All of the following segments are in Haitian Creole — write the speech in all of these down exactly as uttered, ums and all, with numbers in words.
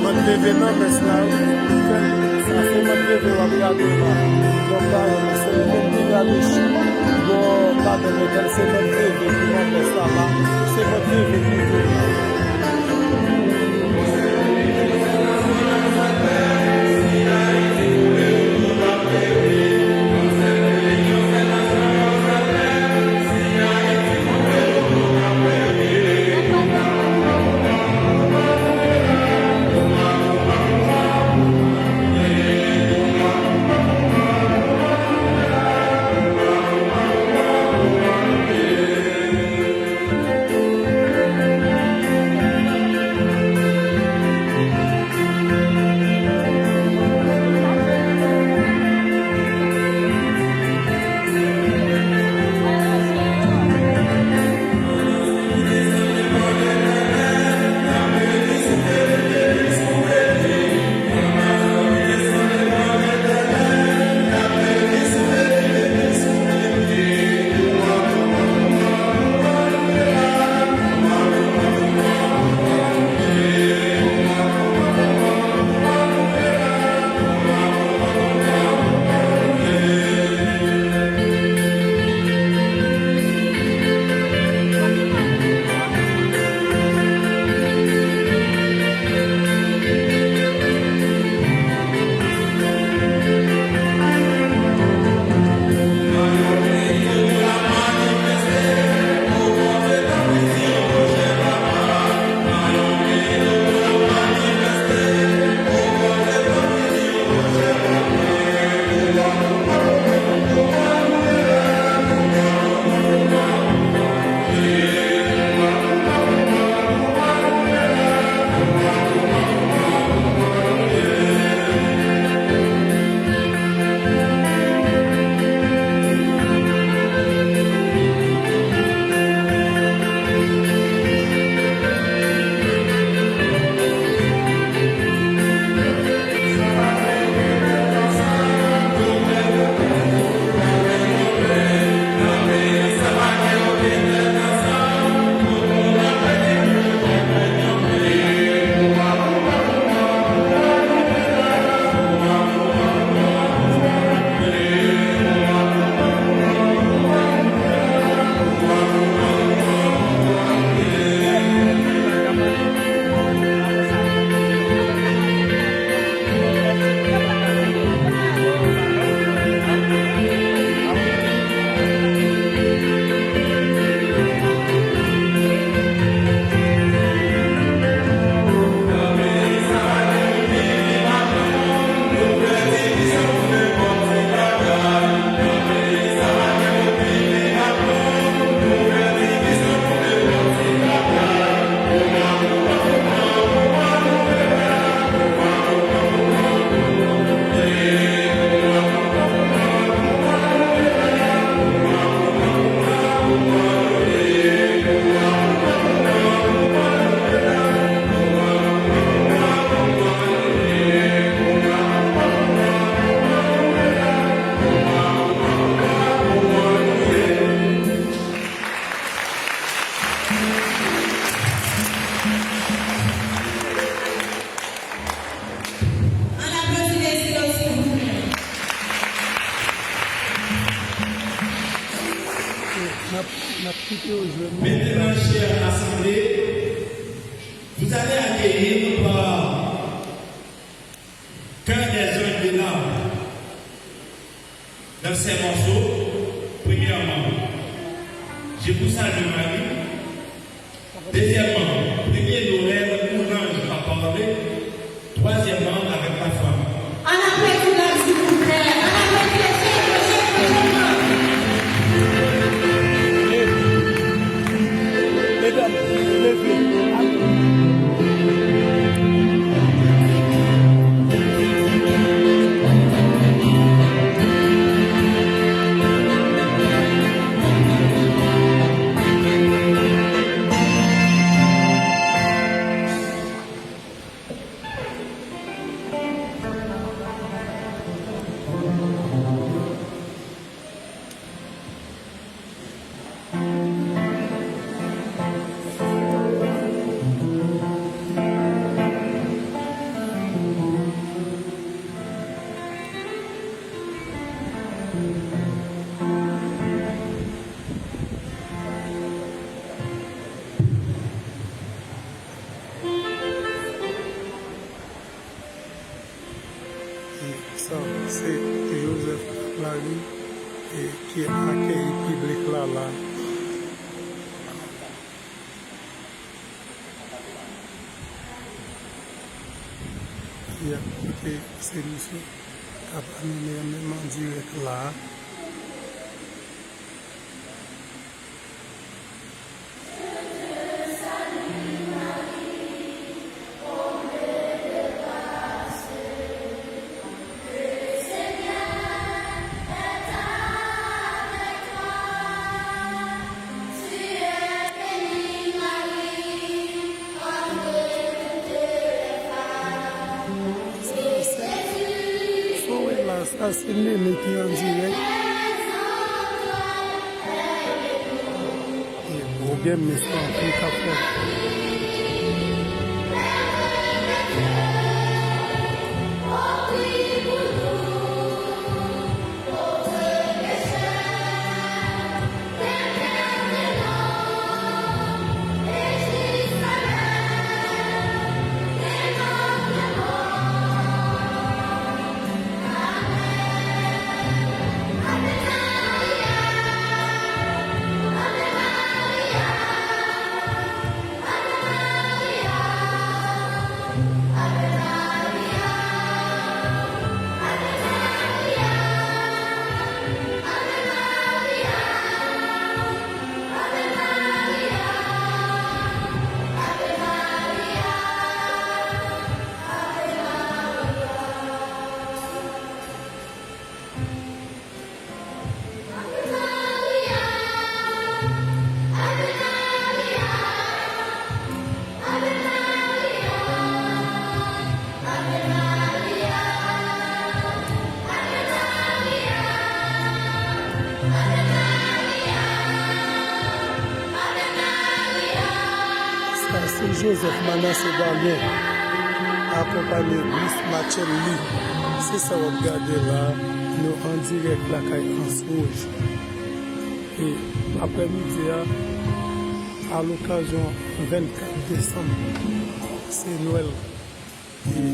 Mwen te leve nan mès la, wi. Sa se mwen te leve w ap gade la. Donk, la, se li menm ki gade chou bò madanm Etèl, se mwen te leve pou nan mès la, la. Se mwen te leve pou Ann aplodi mesye yo, silvouplè. N ap, n ap kite yo jwe. Maintenant, chère assemblée, vous allez accueillir par Chœur des anges de l'âme. Dans ces morceaux, premièrement, Je vous salue Marie. Deuxièmement, premier Noël où l'ange a parlé. Troisièmement, Avec la femme. Ann aplodi la, silvouplè. Ann aplodi mesye yo, mesye yo. Medam, leve. Se Joseph Larue, e, ki akeyi piblik la la. Ki ap koute se misye k ap anime'm an dirèk la. Sa, sa, sa w wè la, sa se Nene ki an dirèk. E gwo gen mesye anpil k ap fè. Sa se Joseph Manassé Damien, akonpanye Miss Mackenly. Se sa w ap gade la, nou an dirèk lakay Anse Rouge. E aprèmidi a, a lokazyon vennkat desanm, se Nwèl. E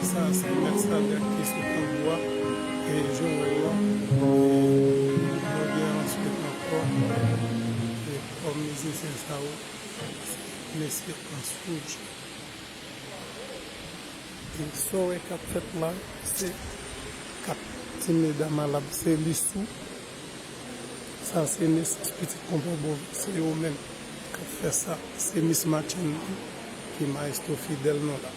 Sa se Mèt Sadrak ki sou tanbou a, e Joel la, e nou gen answit ankò, e kòm mizisyen sa yo, se mesye Anse Rouge. E sa w wè k ap fèt la, se kat ti medam alab, se Lisou. Sa se nesans pitit konpè Bovil, se yo menm k ap fè sa. Se Miss Mackenly ki maestro fidèl nou la.